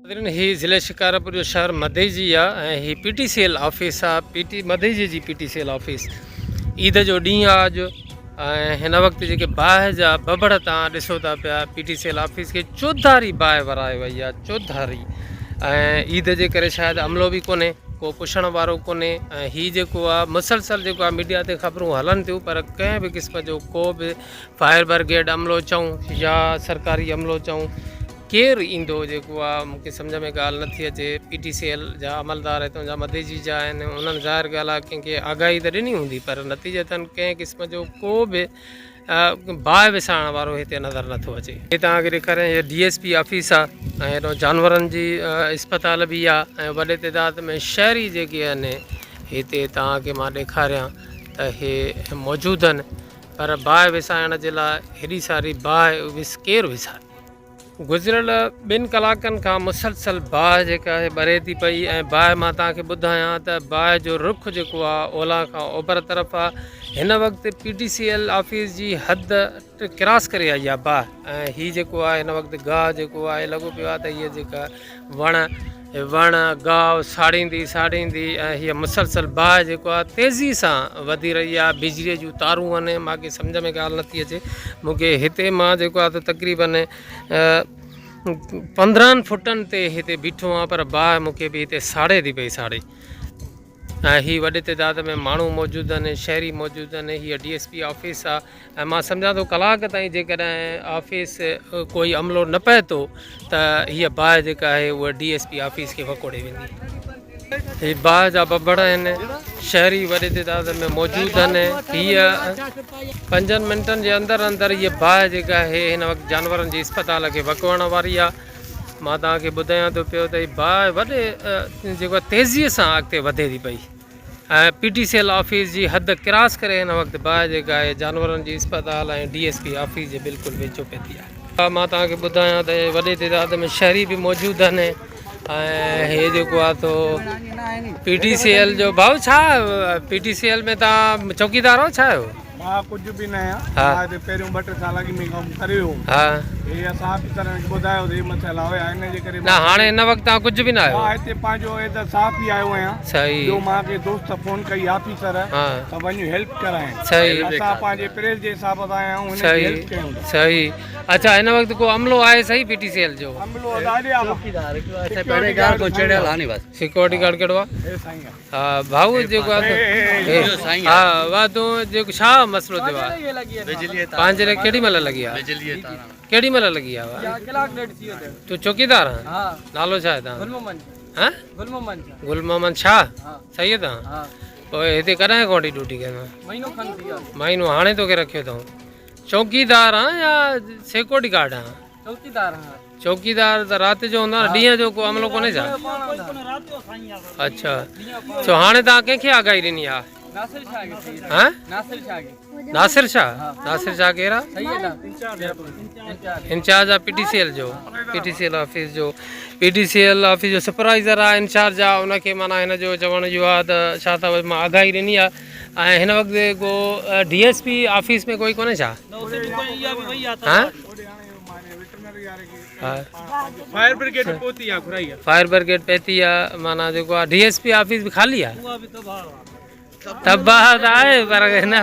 ناظرين هي ضلعي شڪارپور جو شهر مدئجي آ ۽ هي P T C L office آ پي ٽي مدئجي جي P T C L office Eid جو ڏينهن آ اڄ ۽ هن وقت جيڪي باهه جا ڀڀڙ تان ڏسو ٿا پيا P T C L office کي چوڌاري باهه ورائي وئي آ چوڌاري ۽ عيد جي ڪري شايد عملو به ڪونهي ڪو پڇڻ وارو ڪونهي ۽ هي جيڪو آ مسلسل جيڪو آ ميڊيا تي خبرون هلن ٿيون پر ڪنهن به قسم جو ڪو به فائر برگيڊ عملو چئون يا سرڪاري عملو چئون ڪير ايندو جيڪو آ مون کي سمجهه ۾ ڳالهه نٿي اچي پي ٽي سي ايل جا عملدار هتان جا مديجي جا آهن انهن ظاهر ڳالهه آ ڪنهن کي آگاهي ته ڏني هوندي پر نتيجتن ڪنهن قسم جو ڪو به باهه وسائڻ وارو هتي نظر نٿو اچي. هي توهان کي ڏيکاريان هي ڊي ايس پي آفيس آ ۽ هيڏو جانورن جي اسپتال به آ ۽ وڏي تعداد ۾ شهري جيڪي آهن هتي توهان کي مان ڏيکاريان ته هي موجود آهن پر باهه وسائڻ جي لاء هيڏي ساري باهه وس ڪير وسائي. گذريل ٻن ڪلاڪن کان مسلسل باهه جيڪا آهي ٻري ٿي پئي ۽ باهه مان توهان کي ٻڌايان ته باهه جو رخ جيڪو آهي اولهه کان اوڀر طرف آهي هن وقت P T C L office جي حد ڪراس ڪري آئي آهي باهه ۽ هي جيڪو آهي هن وقت گاهه جيڪو آهي لڳو پيو آهي ته هي جيڪا وڻ وڻ گاهه ساڙيندي ساڙيندي ۽ هيء مسلسل باهه جيڪو آهي تيزي سان وڌي رهي آهي بجليء جون تارون آهن مان کي سمجهه ۾ ڳالهه نٿي اچي مون کي هتي مان جيڪو آهي ته تقريبن 15 فٽن تي هتي بيٺو آهيان پر باهه مون کي به هتي ساڙي ٿي پئي ساڙي ۽ هي وڏي تعداد ۾ ماڻهو موجود آهن شهري موجود آهن هيء ڊي ايس پي آفيس آهي ۽ مان سمجهان ٿو ڪلاڪ تائين جيڪڏهن آفيس ڪوئي عملو نه پهتو ته هيء باهه جيڪا آهي اها ڊي ايس پي آفيس کي وڪوڙي ويندي. هي باهه جا ڀڀڙ آهن شهري وڏي تعداد ۾ موجود آهن هيء پنجن منٽن جي اندر اندر هيء باهه جيڪا آهي هن وقت جانورن جي اسپتال کي وڪوڙڻ واري آهي مان توهان کي ٻڌايان ٿو پيو ته هي باهه وڏي جيڪو تيزيء سان اڳتي وڌي ٿي پئي. ۽ P T C L office جي حد ڪراس ڪري هن وقت باهه جيڪا آهي جانورن جي اسپتال ۽ ڊي ايس پي آفيس جي بلڪل ويجهو پهتي آهي. مان توهان کي ٻڌايان ته وڏي تعداد ۾ شهري به موجود آهن ۽ هي جيڪو آهي تو پي ٽي سي ايل جو ڀائو ڇا پي ٽي سي ايل ۾ توهان چوڪيدار آهيو ڇا آهيو؟ مان ڪجهه به نه آهيان مان هتي پهريون ٻه ٽي سال اڳ ۾ ڪم ڪري ويو هوم هي اسان آفيسرن کي ٻڌايو ته هي مسئلا هيا ان جي ڪري نه هاڻي هن وقت توهان ڪجهه به نه آهيو مان هتي پنهنجو ايز ا صحافي آيو آهيان صحيح جو مان کي دوست فون ڪئي آفيسر ته وڃ هيلپ ڪرائين صحيح اسان پنهنجي پريس جي حساب سان آيا آهيون هن جي هيلپ ڪيون ٿا صحيح اڇا هن وقت ڪو عملو آهي صحيح پي ٽي سي ايل جو عملو ادا ڏي آ سيڪيورٽي گارڊ کو چڙيل آني بس سيڪيورٽي گارڊ ڪهڙو آ هي سائين آ ها ڀائو جيڪو آ ها وا تون جيڪو ڇا مسئلو ٿيو آ پنهنجي لاء ڪهڙي مهل لڳي آ ڪهڙي مهل لڳي آ تون چوڪيدار آ نالو ڇا آهي تان ها گل محمد شاهه صحيح تان پوء هتي ڪڏهن کان وٺي ڊيوٽي ڪندو مهينو هاڻي توکي رکيو اٿئون چوڪيدار آ يا سيڪيورٽي گارڊ آ چوڪيدار آ چوڪيدار ته رات جو هوندو آهي ڏينهن جو ڪو عملو ڪونهي ڇا؟ اڇا سو هاڻي توهان ڪنهن کي آگاهي ڏني آهي؟ ناصر شاهه کي ها؟ ناصر شاهه کي ناصر شاهه ناصر شاهه ڪير آهي؟ انچارج آهي پي ٽي سي ايل جو P T C L office جو P T C L office جو سپروائزر آهي انچارج آهي ان کي معنيٰ هن جو چوڻ اهو آهي ته شاهه صاحب مان آگاهي ڏني آهي ۽ هن وقت ڪو ڊي ايس پي آفيس ۾ ڪوئي ڪونهي ڇا؟ ها؟ فائر برگيڊ پهتي آ گهرائي آ فائر برگيڊ پهتي آ معنيٰ جيڪو آ ڊي ايس پي آفيس به خالي آ تباهه ته آهي پر هن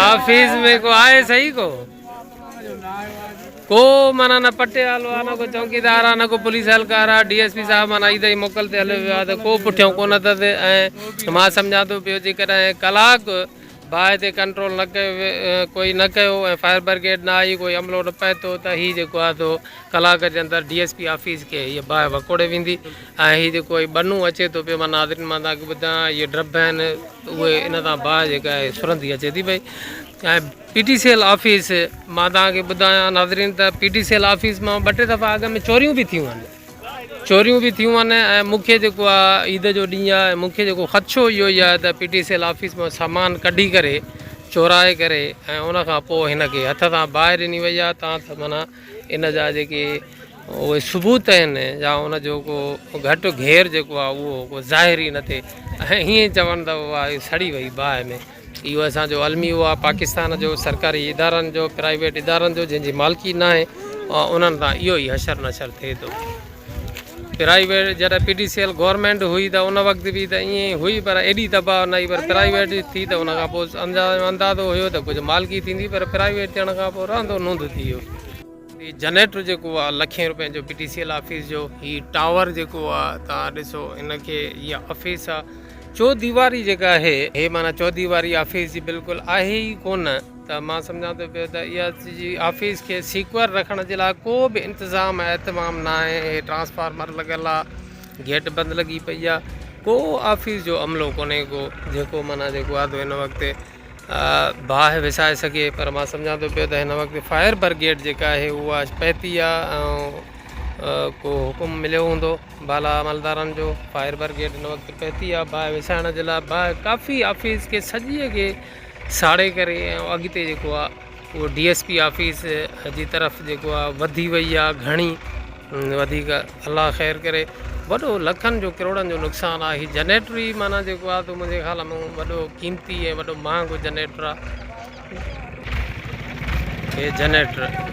آفيس ۾ ڪو آهي صحيح ڪو ڪو معنيٰ نه پٽيوالو آ نه ڪو چوڪيدار آ نه ڪو پوليس اهلڪار آ ڊي ايس پي صاحب معنيٰ عيد جي موڪل تي هليو ويو آ ته ڪو پٺيان ڪونه اٿس ۽ مان سمجهان ٿو پيو جيڪڏهن ڪلاڪ باهه تي ڪنٽرول نه ڪيو ڪوئي نه ڪيو ۽ فائر برگيڊ نه آئي ڪوئي عملو نه پهتو ته هي جيڪو آهي سو ڪلاڪ جي اندر ڊي ايس پي آفيس کي هيء باهه وڪوڙي ويندي ۽ هي جيڪو هي ٻنو اچي ٿو پيو مان ناظرين مان توهان کي ٻڌايان اهي ڊرب آهن اهي ان تان باهه جيڪا آهي سرندي اچي ٿي پئي ۽ P T C L office مان توهان کي ٻڌايان ناظرين ته P T C L office مان ٻه ٽي دفعا اڳ ۾ چوريون به ٿيون آهن چوريون به ٿيون آهن ۽ مون کي جيڪو آهي عيد جو ڏينهن آهي ۽ مون کي جيڪو خدشو اهو ئي آهي ته P T C L office مان سامان ڪڍي ڪري چورائي ڪري ۽ ان کان پوء هن کي هٿ تان باهه ڏني وئي آهي تان ته معنيٰ ان جا جيڪي اهي ثبوت آهن يا ان جو ڪو گهٽ گهير جيڪو آهي اهو ڪو ظاهر ئي نه ٿئي ۽ ائين چون ته اها سڙي وئي باهه ۾ اهو اسان جو الميو آهي پاڪستان جو سرڪاري ادارن جو پرائيويٽ ادارن جو جنهن جي مالڪي ناهي انهن سان اهو ئي حشر نشر ٿئي ٿو. پرائيويٽ جڏهن P T C L government هئي ته ان وقت به ته ائين ئي هئي پر ايڏي تباهه نه هئي پر پرائيويٽ ٿي ته ان کان پوء اندازو هيو ته ڪجهه مالڪي ٿيندي پر پرائيويٽ ٿيڻ کان پوء رهندو نوند ٿي ويو. هي جنريٽر جيڪو آ لکين روپين جو P T C L office جو هي ٽاور جيڪو آ تان ڏسو ان کي هي آفيس آ چوديواري جيڪا آهي هي معنيٰ چوديواري آفيس جي بلڪل آهي ئي ڪونه ته مان سمجهان ٿو پيو ته اها جي آفيس کي سيڪيور رکڻ جي لاء ڪو به انتظام ۽ اهتمام نه آهي هي ٽرانسفارمر لڳل آ گيٽ بند لڳي پئي آ ڪو آفيس جو عملو ڪونهي ڪو جيڪو معنيٰ جيڪو آ ته هن وقت باهه وسائي سگهي پر مان سمجهان ٿو پيو ته هن وقت فائر برگيڊ جيڪا آهي اها پهتي آهي ۽ ڪو حڪم مليو هوندو بالا عملدارن جو فائر برگيڊ هن وقت پهتي آهي باهه وسائڻ جي لاء باهه ڪافي آفيس کي سڄي کي ساڙي ڪري ۽ اڳتي جيڪو آهي اهو ڊي ايس پي آفيس جي طرف جيڪو آهي وڌي وئي آهي گهڻي وڌيڪ الله خير ڪري وڏو لکن جو ڪروڙن جو نقصان آهي هي جنريٽر ئي معنيٰ جيڪو آهي تو منهنجي خيال ۾ وڏو قيمتي ۽ وڏو مهانگو جنريٽر آهي هي جنريٽر.